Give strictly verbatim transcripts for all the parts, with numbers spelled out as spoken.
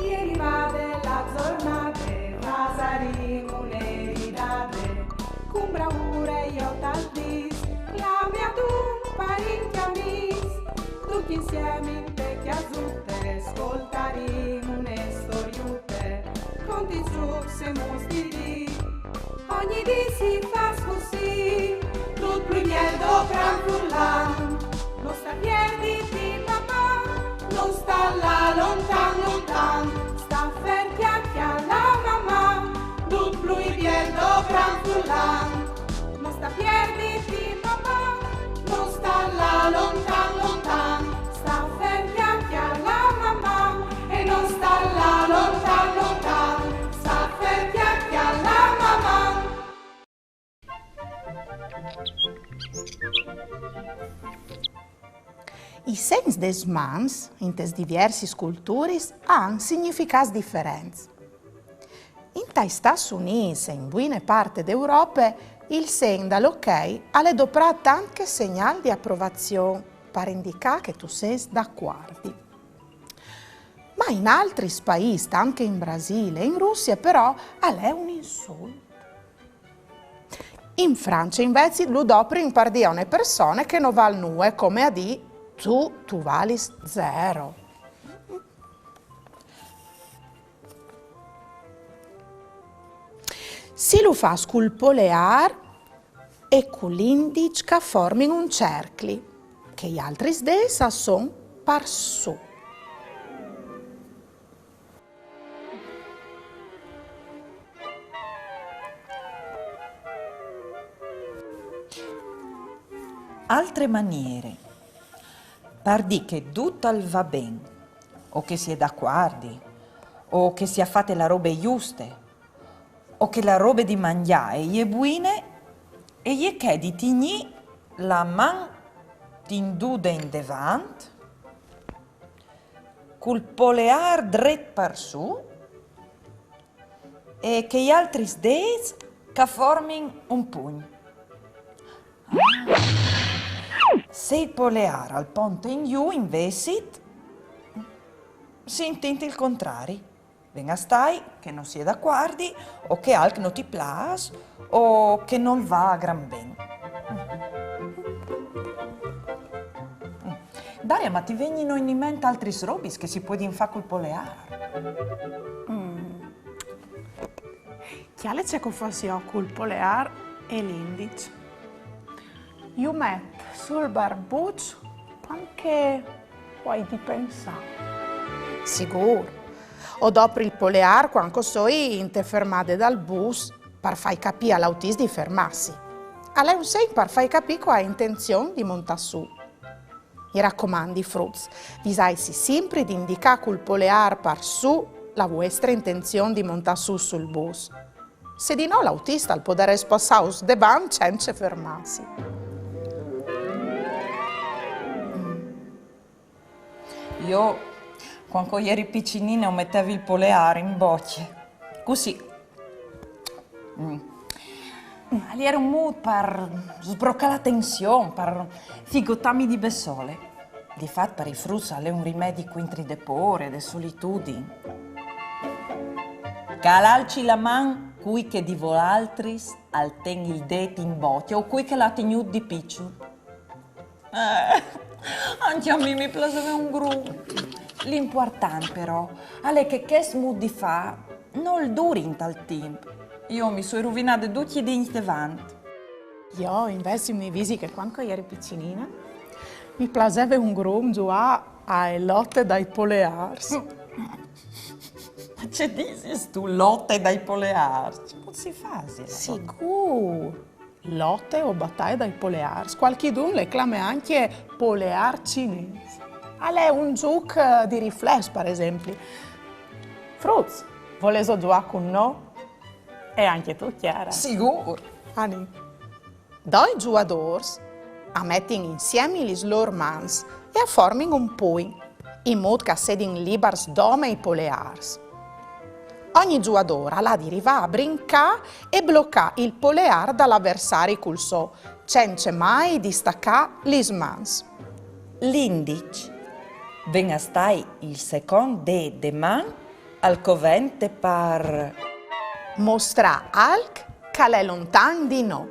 Che rivade la zornade, fasarìn une ridade, cun braure jo tal dis, clame adun parint e amis, ducj insiemi inte cjasute, scoltarìn une storiute, cun dizut semus di dì. Ogni dì si fâs cussì, dut plui biel dopran furlan. No sta pierditi, Maman, no sta lâ lontan, lontan. Sta fer, cjale, cjale, Maman, dut plui biel dopran furlan. No sta pierditi, Maman, no sta lâ lontan, lontan. Sta fer, cjale, cjale, Maman, e no sta lâ lontan, lontan. Sta fer, cjale, cjale, Maman. I segns des mans, intes diviersis culturis, a àn significâts diferents. Intai Stâts Unîts e in buine parte de Europe, il segn dal ok al è doprât tant che segnâl di aprovazion, par indicâ che tu sês dacuardi. Ma in altris paîs, tant che in Brasil e in Russie, però, al è un insult. In France, invezit, lu doprin par dî a une persone che no vâl nuie, come a dî: tu, tu valis zero. Si lu fâs cul poleâr e cul indiç, ch'a formin un cercli, che i altris dêts a son par sù. Altre maniere. Par dî che dut al va ben, o che si è dacuardi, o che si à fate la robe juste, o che la robe di mangjâ e je buine, e je chê di tignî la man tindude indevant, cul poleâr dret par sù, e che i altris dêts ch'a formin un pugn. Ah. Se il poleâr al ponte in jù, invezit, si intint il contrari. Ven a stâi che no si è dacuardi, o che alc no ti plâs, o che nol va a gran ben. Daria, ma ti vegnino in ment altris robis che si puedin fâ cul poleâr? Mm. Cjale ce che o fâs jo cul poleâr e l'indiç. Ju met sul barbuç cuant che o ai di pensâ. Sigûr. O dopri il poleâr cuant che o soi inte fermade dal bus par fâi capî al autist di fermâsi. Al è un segn par fâi capî che o ai intenzion di montâ sù. Mi racomandi, fruts, visaitsi simpri di indicâ cul poleâr par sù la vuestre intenzion di montâ sù sul bus. Se di no, l'autist al podarès passâus devant cence fermâsi. Jo, cuant che o jeri piçinine, o metevi il poleâr in bocje. Cussì. Mm. Al jere un mût par sbrocâ la tension, par figotâmi di bessole. Di fat, par i fruts al è un rimedi cuintri de pôre, de solitudin. Che al alci la man cui che di voaltris al ten il dêt in bocje o cui che lu à tignût di piçul. Eh, ancje a mi mi plaseve un grum. L'impuartant, però, al è che chest mût di fâ nol duri intal timp. Jo mi soi ruvinade ducj i dincj devant. Jo, invezit, mi visi che cuant che o jeri piçinine, mi plaseve un grum zuiâ ae lote dai poleârs. Ce disistu, lote dai poleârs? Ce pût si fâsi? Sigûr! Lote o bataie dai poleârs. Cualchidun le clame ancje poleâr cinês. Al è un zûc, eh, di riflès, par esempli. Fruts, volêso zuiâ cun nô? E ancje tu, Chiara? Sigûr! Anìn. Doi zuiadôrs a metin insiemi lis lôr mans e a formin un pugn, in mût che a sedin libars dome i poleârs. Ogni zuiadôr al à di rivâ a brincâ e blocâ il poleâr dal aversari cul so, cence mai distacâ lis mans. L'indiç ven a stâi il secont dêt de man Al covente par mostrâ alc che al è lontan di nô.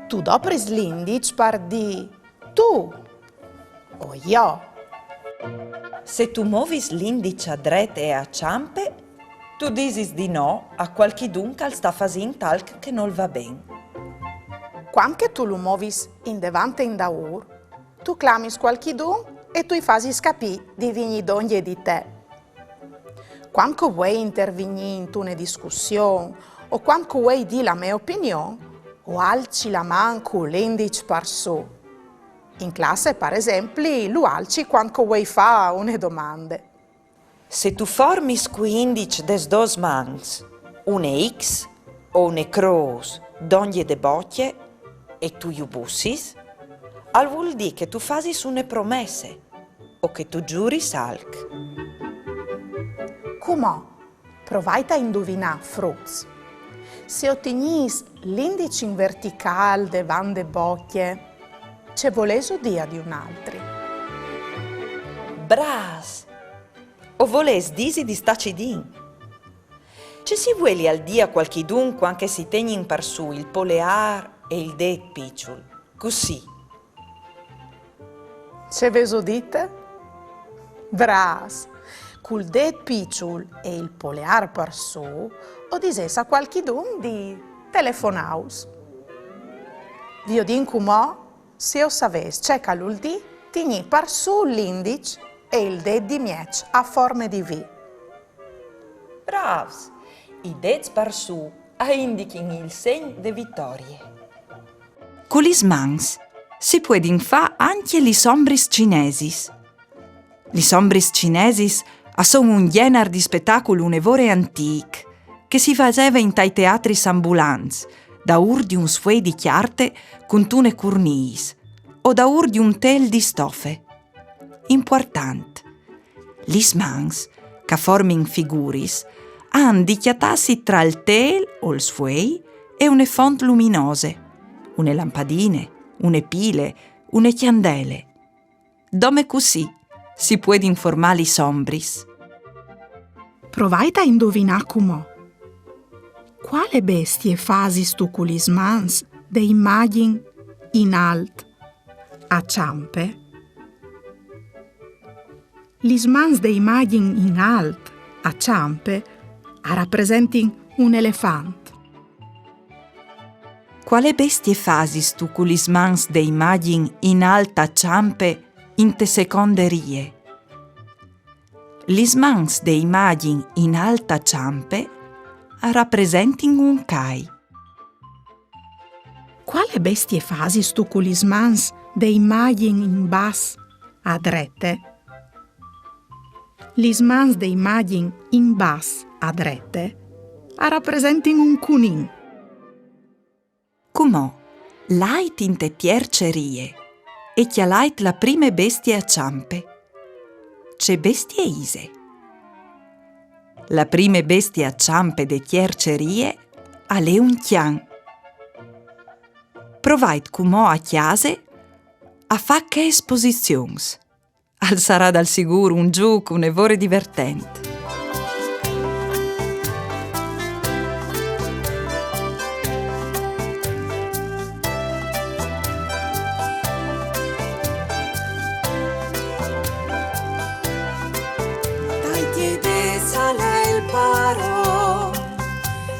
Tu dopris l'indiç par dî tu o jo. Se tu movis l'indiç a dret e a çampe, tu disis di nô a cualchidun che al sta fasint alc che nol va ben. Cuant che tu lu movis indevant e indaûr, tu clamis cualchidun e tu i fasis capî di vignî dongje di te. Cuant che o vuei intervignî intune discussion o cuant che o vuei dî la mê opinion, o alci la man cul indiç par sù. In classe, par esempli, lu alci cuant che o vuei fâ une domande. Se tu formis cui indiç des dôs mans une X o une crôs dongje de bocje e tu ju bussis, al vûl dî che tu fasis une promesse o che tu zuris alc. Cumò, provait a induvinâ, fruts. Se o tignìs l'indiç in verticâl devant de bocje, ce volêso dî a di un altri? Brâfs! O volês dîsi di stâ cidin. Ce si vuelial dî a cualchidun cuant che si tegnin par sù il poleâr e il dêt piçul? Cussì. Ce vêso dite? Brâfs! Cul dêt piçul e il poleâr par sù, o disês a cualchidun di telefonâus. Viodìn cumò se o savês ce che al vûl dî tignî par sù l'indiç e il dêt di mieç a forme di V. Brâfs! I dêts par sù a indichin il segn de vitorie. Cu lis mans si puedin fâ ancje lis ombris cinesis. Lis ombris cinesis a son un gjenar di spetacul une vore antîc, che si faseve intai teatris ambulants, daûr di un sfuei di cjarte cuntune curnîs o daûr di un têl di stofe. Impuartant. Lis mans, che a formin figuris, a àn di cjatâsi tra il têl o il sfuei e une font luminose, une lampadine, une pile, une cjandele. Dome cussì si puedin formâ lis ombris. Provait a induvinâ cumò. Cuale bestie fasistu cu lis mans de imagjin in alt a çampe? Lis mans de imagjin in alt a çampe a rapresentin un elefant. Cuale bestie fasistu cu lis mans de imagjin in alt a çampe inte seconde rie? Lis mans de imagjin in alt a çampe a rapresentin un cai. Cuale bestie fasistu cu lis mans de imagjin in bas a drete? Lis mans de imagjin in bas a drete a rapresentin un cunin. Cumò, lait inte tierce rie e cjalait la prime bestie a çampe. Ce bestie ise? La prime bestie a çampe de tierce rie al è un cjan. Provait cumò a cjase a fâ chês posizions. Al sarà dal sigûr un zûc une vore divertent. Dai, chidês al è il paron,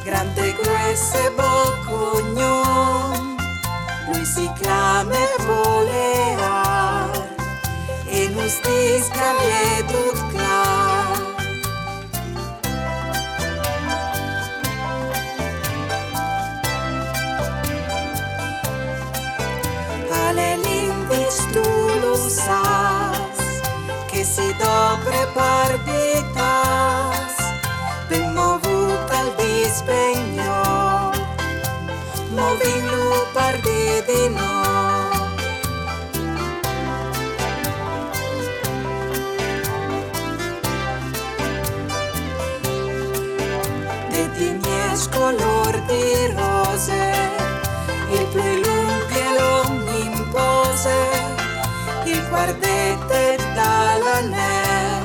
grant e grues e bon cognom, lui si clame Poleâr e nus dîs che al è dut clâr. Al è l'indiç, tu lu sâs, che si dopre par ditâs, ben movût al dîs ben jo, movìnlu par dî di nô. De di mieç colôr di rose, il plui lunc e lon in pose, il cuardet dal anel,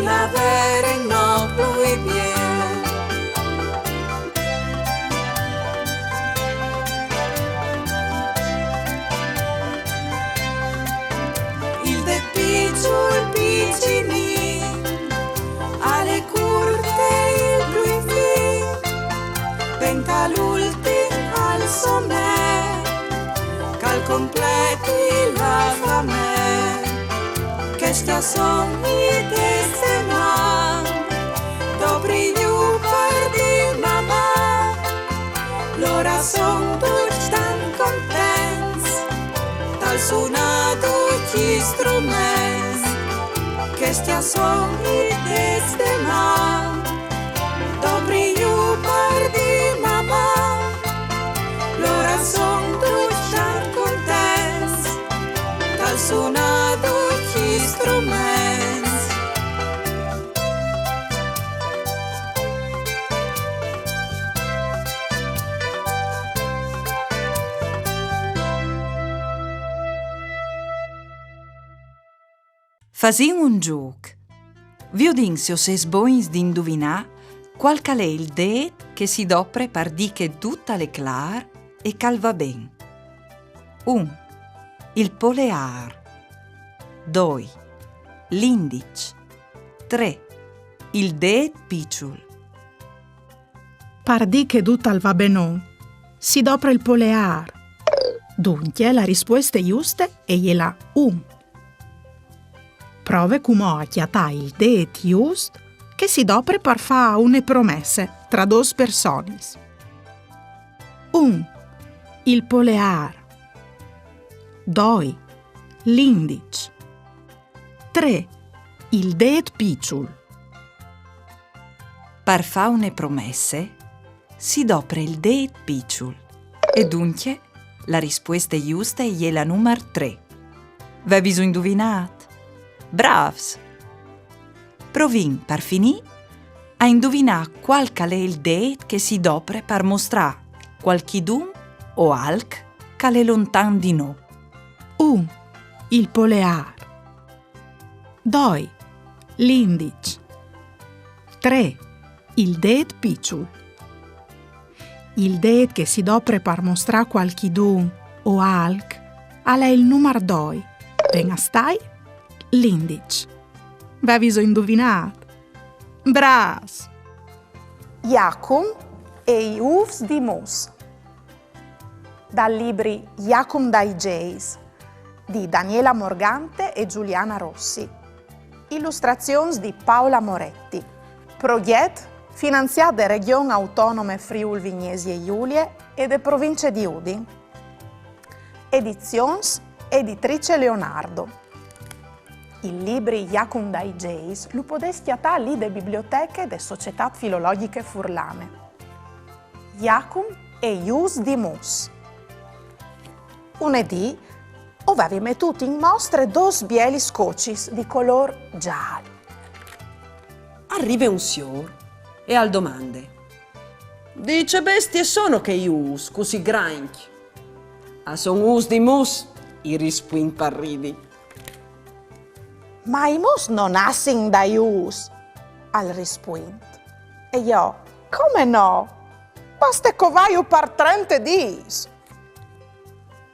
La veren no plui bien. Il det piçul piçinin, al è curt il plui fin, ben che l'ultin al somee, che al completi la famee. Chescj a son i dets de man, dopri jù par dî mamà. Lôr a son ducj tant contents, tal sunâ ducj i struments. Chescj a son i dets de man, dopri jù par dî mamà. Lôr a son ducj tant contents, tal sunâ ducj i struments. Fasìn un zûc. Viodìn se o sês bogns di induvinâ cuâl che al è il dêt che si dopre par dî che dut al è clâr e che al va ben. Un. Il poleâr. Doi. L'indiç. Trê. Il dêt piçul. Par dî che dut al va benon, si dopre il poleâr. Duncje, la rispueste juste e je la un. Prove cumò a cjatâ il dêt just che si dopre par fâ une promesse tra dôs personis. Un. Il poleâr. Doi. L'indiç. Trê. Il dêt piçul. Par fâ une promesse, si dopre il dêt piçul. E duncje, la rispueste juste e je la numar trê. Vêso induvinât? Brâfs! Provìn, par finî, a induvinâ cuâl che al è il dêt che si dopre par mostrâ cualchidun o alc che al è lontan di nô. Un. Il poleâr. Doi. L'indiç. Trê. Il dêt piçul. Il dêt che si dopre par mostrâ cualchidun o alc al è il numar doi. Ven a stâi l'indiç. Vêso induvinât? Brâfs! Jacum e i ûfs di mus. Dal libri Jacum dai zeis di Daniela Morgante e Giuliana Rossi. Ilustrazions di Paola Moretti. Progjet finanziât de Regjon Autonome Friûl Vignesie Julie e de Provincie di Udin. Edizions Editrice Leonardo. Il libri Jacum dai zeis lu podês cjatâ li de biblioteche de Societât Filologjiche Furlane. Jacum e i ûfs di mus. Une dì o vevi metût in mostre dôs bielis cocis di colôr zâl. Al rive un siôr e al domande: «Di ce bestie sono chei ûfs cussì grancj?» «A son ûfs di mus», i rispuint par ridi. «Ma i mus no nassin dai ûfs», al rispuint. «E jo: come no? Baste covâju par trente dîs.»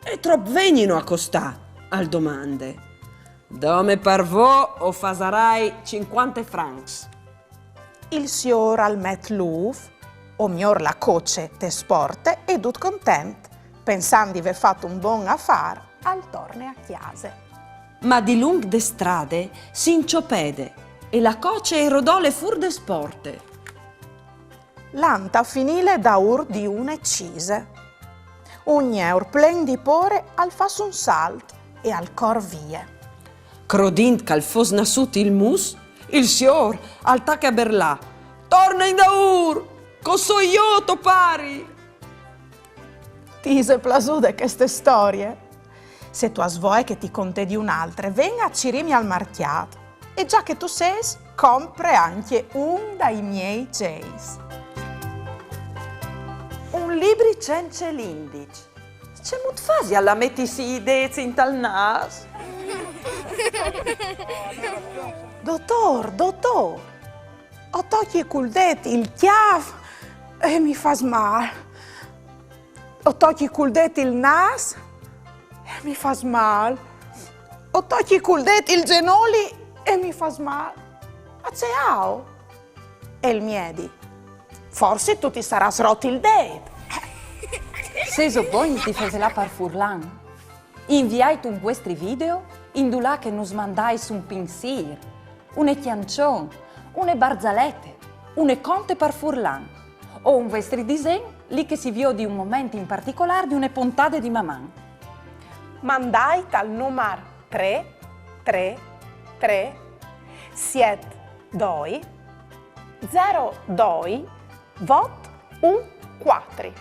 «E trop vegnino a costâ?» al domande. «Dome par vô o fasarai cincuante francs.» Il siôr al met l'ûf, o miôr la coce, te sporte e dut content, pensant di vê fat un bon afâr, al torne a cjase. Ma dilunc de strade si inciopede e la coce e rodole fûr de sporte. Lant a finîle daûr di une cise. Un gneur plen di pôre al fâs un salt e al cor vie. Crodint che al fos nassût il mus, il siôr al tache a berlâ: «Torne indaûr, che o soi jo to pari!» Ti ise plasude cheste storie? Se tu âs voie che ti conte di une altre, ven a cirîmi al marcjât. E za che tu sês, compre ancje un dai miei zeis. Un libri cence l'indiç. Cemût fasial a metisi i dêts intal nâs? Dotôr, dotôr, o tocchi cul dêt il cjâf e mi fâs mâl. O tocchi cul dêt il nâs e mi fâs mâl. O tocchi cul dêt il zenoli e mi fâs mâl. Ma ce aio? E il miedi: Forsit tu ti sarâs rot il dêt. Sêso bogns di fevelâ par furlan? Inviait un vuestri video indulà che nus mandais un pinsîr, une cjançon, une barzalete, une conte par furlan, o un vuestri disen li che si viodi un moment in particolâr di une pontade di Maman. Mandait al numar trê trê trê siet doi zero doi vot un cuatri,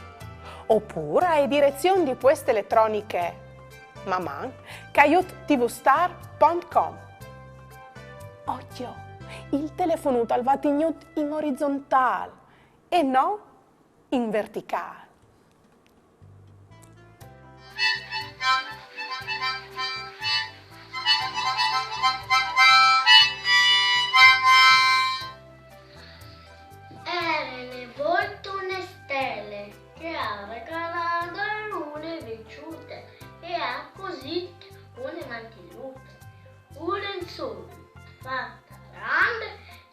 opûr ae direzion di pueste eletroniche maman caiut tvstar pont com. Ocjo, il telefonut al va tignût in orizontâl e no in verticâl. Jere une volte une stele che e à regalât une vecjute e e à cosît une mantilute, un linzûl fat a rande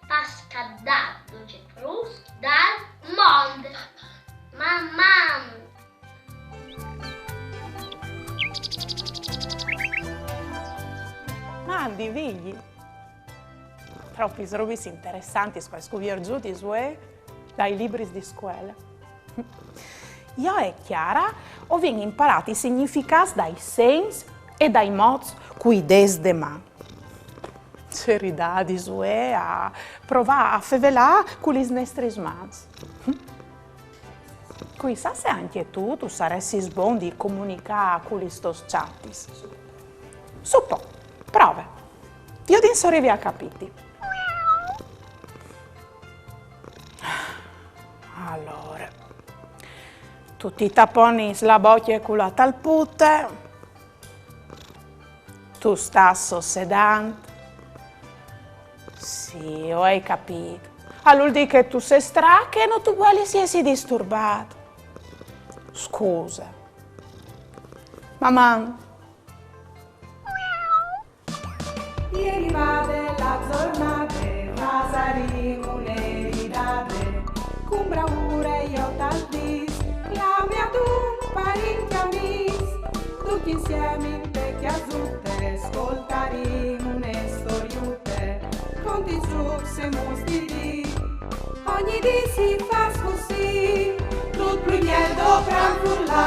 par scaldâ ducj i fruts dal mont. Maman! Mandi, Vigji! Tropis robis interessantis che o ai scuviert zû di vuê dai libris di scuele. Jo e Chiara o vin imparât i significâts dai segns e dai mots cui dêts de man. Ce ridadis vuê a provâ a fevelâ cu lis nestris mans. Cui sa se ancje tu tu saressis bon di comunicâ cu lis tôs çatis. Su po, prove. Viodìn se o rivi a capîti. Alore, tu ti taponis la bocje cu la talpute. Tu stâs sossedant? Sì, o ai capît. Al vûl dî che tu sês strache e no tu vuelis jessi disturbât. Scuse. Maman! E rivade la zornade, fasarìn une ridade, cun braure jo tal dîs, clame adun parint e amîs, ducj insiemi inte cjasute, scoltarìn une storiute, conti, zûcs e muts di dì. Ogni dì si fâs cussì, dut plui biel doprant furlan.